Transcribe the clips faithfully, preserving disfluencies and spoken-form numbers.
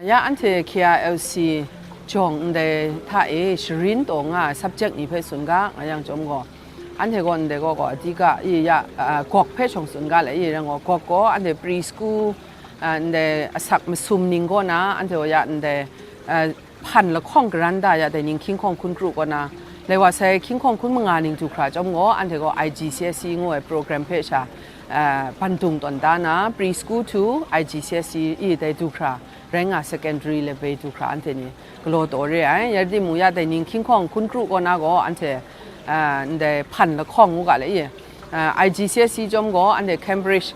Ya anhte K I L C jawng ndai hta e sharin taw nga ai subject ni hpe tsun ga, nga yang chyawm gaw, anhte gaw ndai gaw gaw, adika i ya, a, gawk hpe shawng tsun ga le i, rai gaw, gawk gaw anhte pre school, a, ndai asak masum ning kaw na, anhte gaw ya ndai, a, hpan lahkawng karan da ya, dai ning hkying hkawng hkun kru kaw na, lai wa sai hkying hkawng hkun manga ning du hkra chyawm gaw, anhte gaw I G C S E ngu ai program hpe sha, a, ban dung tawn da na, pre school to I G C S E i dai du hkra rai nga, secondary level du hkra anhte ni galaw taw re ai. Ya rai timung, ya dai ning hkying hkawng hkun kru kaw na gaw, anhte, a, ndai hpan lahkawng ngu ga le i, a, I G C S E chyawm gaw, anhte Cambridge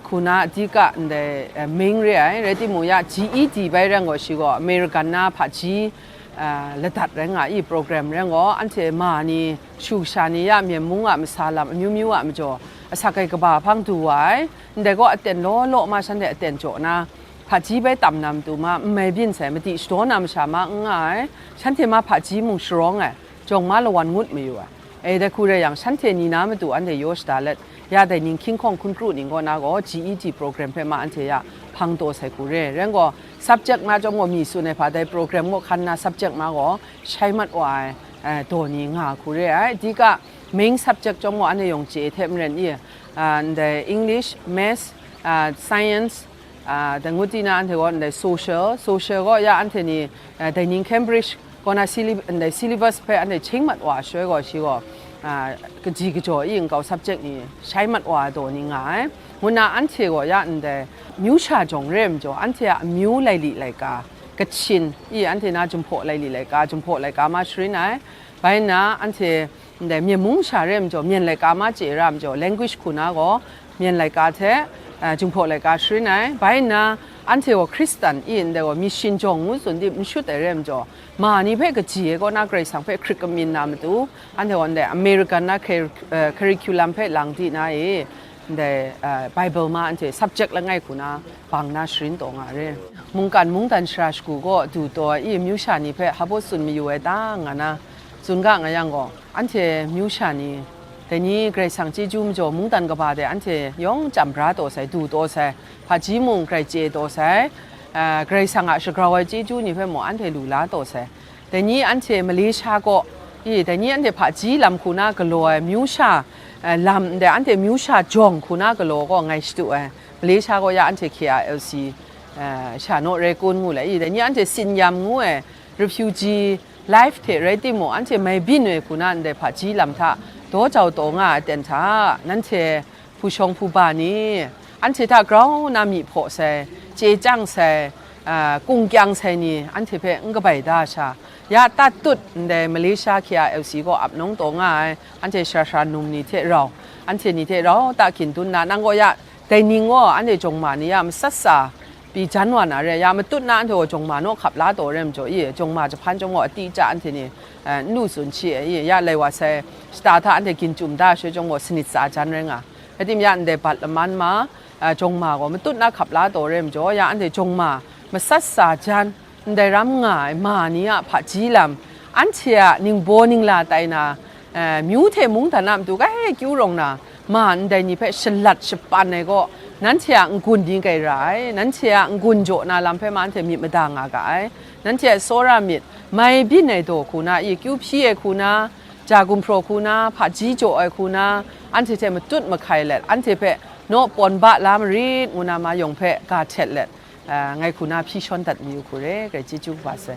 hku na adika ndai, a, ming re ai. Rai timung, ya G E D bai rai gaw, shi gaw American na hpaji, a, ladat rai nga i, program rai gaw, anhte ma ni, shu sha ni ya Myen mung a masa lam amyu myu a majaw, asak ai kaba hpang du wa ai. Ndai gaw aten law law ma shanhte aten jaw na, hpaji bai tam na matu ma n mai byin sai, madi shadaw na masha ma n nga ai, shanhte ma hpaji mung sharawng ai, jawng ma lawan ngut mayu ai. E, dai hku rai yang, shanhte ni na matu anhte yaw shada let, ya dai ning hkying hkawng hkun kru ning kaw na gaw, G E D program hpe ma anhte ya hpang taw sai hku re. Rai gaw, subject ma chyawm gaw, mi tsun ai hpa dai program gaw hkan na subject ma gaw shai mat wa ai, e, daw ni nga hku re ai. Dika main subject chyawm gaw, anhte yawng chye hte maren i, a, ndai English, Maths, a, Science, a, dai ngut di na anhte gaw ndai Social, Social gaw ya anhte ni, a, dai ning Cambridge kaw na syllab-, ndai syllabus hpe anhte ching mat wa ai shaloi gaw, shi gaw, a, kaji kajaw i nkau subject ni shai mat wa ai daw ni nga ai. Ngu na anhte gaw ya ndai myu sha jawng re ai majaw, anhte a amyu laili laika, Kachin i anhte na Jinghpaw laili laika, Jinghpaw laika ma sharin ai. Bai nna anhte ndai Myen mung sha re ai majaw, Myen laika ma chye ra ai majaw, language hku na gaw, Myen laika hte, a, Jinghpaw laika sharin ai. Bai nna anhte gaw Hkristan i ndai gaw mission jawng ngu tsun di n shut ai re ai majaw, ma ni hpe kaji ai kaw na Karai Kasang hpe hkrit kamyin na matu, anhte gaw ndai American na cur-, a, curriculum hpe lang di na i, ndai, a, Bible ma anhte subject langai hku na bang na sharin taw nga re. Mungkan mungdan shara shagu gaw du taw ai i, myu sha ni hpe hpa baw tsun mayu ai ta nga na, tsun ga nga yang gaw, anhte myu sha ni, dai ni Karai Kasang chyeju majaw mungdan kaba de anhte yawng chyam bra taw sai, du taw sai, hpaji mung grai chye taw sai, a, Karai Kasang a shagrau ai chyeju ni hpe mung anhte lu la taw sai. Dai ni anhte Malaysia kaw, i, dai ni anhte hpaji lam hku na galaw ai, myu sha, a, lam ndai anhte myu sha jawng hku na galaw gaw ngai shadu ai. Malaysia kaw ya anhte K I L C, a, sha naw rai kun ngu le, i, dai ni anhte Sinyam ngu ai, refugee life hte rai timung, anhte mai byin ai hku na ndai hpaji lam hta daw jau taw nga ai aten hta, nanhte hpu shawng hpu ba ni, anhte hta grau na myi hpaw sai, chye chyang sai, a, kung kyang sai ni, anhte hpe n kabai da sha, ya tat tut ndai Malaysia K I L C gaw ap nawng taw nga ai, anhte shara shara num ni hte rau, anhte ni hte rau ta kyin dun na, nang gaw ya dai ning gaw anhte jawng ma ni ya matsat sa pyi jan wa na re, ya matut na anhte gaw jawng ma naw hkap la taw re ai majaw i, jawng ma jahpan chyawm gaw a ti ja anhte ni, eh, n lu tsun shi ai i, ya lai wa sai shata hta anhte gin chyum da ai shaloi chyawm gaw sanit tsa jan rai nga. Rai timung ya ndai bat laman ma, eh, jawng ma gaw matut na hkap la taw re ai majaw, ya anhte jawng ma matsat sa jan, ndai ram nga ai ma ni a hpaji lam, anhte a ningbaw ningla tai na, eh, myu hte mungdan a matu grai akyu rawng na, ma ndai ni hpe shalat shapan ai gaw, nanhte a n-gun ni grai ra ai, nanhte a n-gun jaw na lam hpe ma anhte myit mada nga ga ai, nanhte a tsawra myit, mai byin ai daw hku na, i kyu hpyi ai hku na, ja gumhpraw hku na, hpaji jaw ai hku na, anhte hte matut mahkai let, anhte hpe naw pawn ba la marit ngu na ma yawng hpe ga htet let, a, ngai hku na hpyi shawn dat mayu hku re, grai chyeju kaba sai.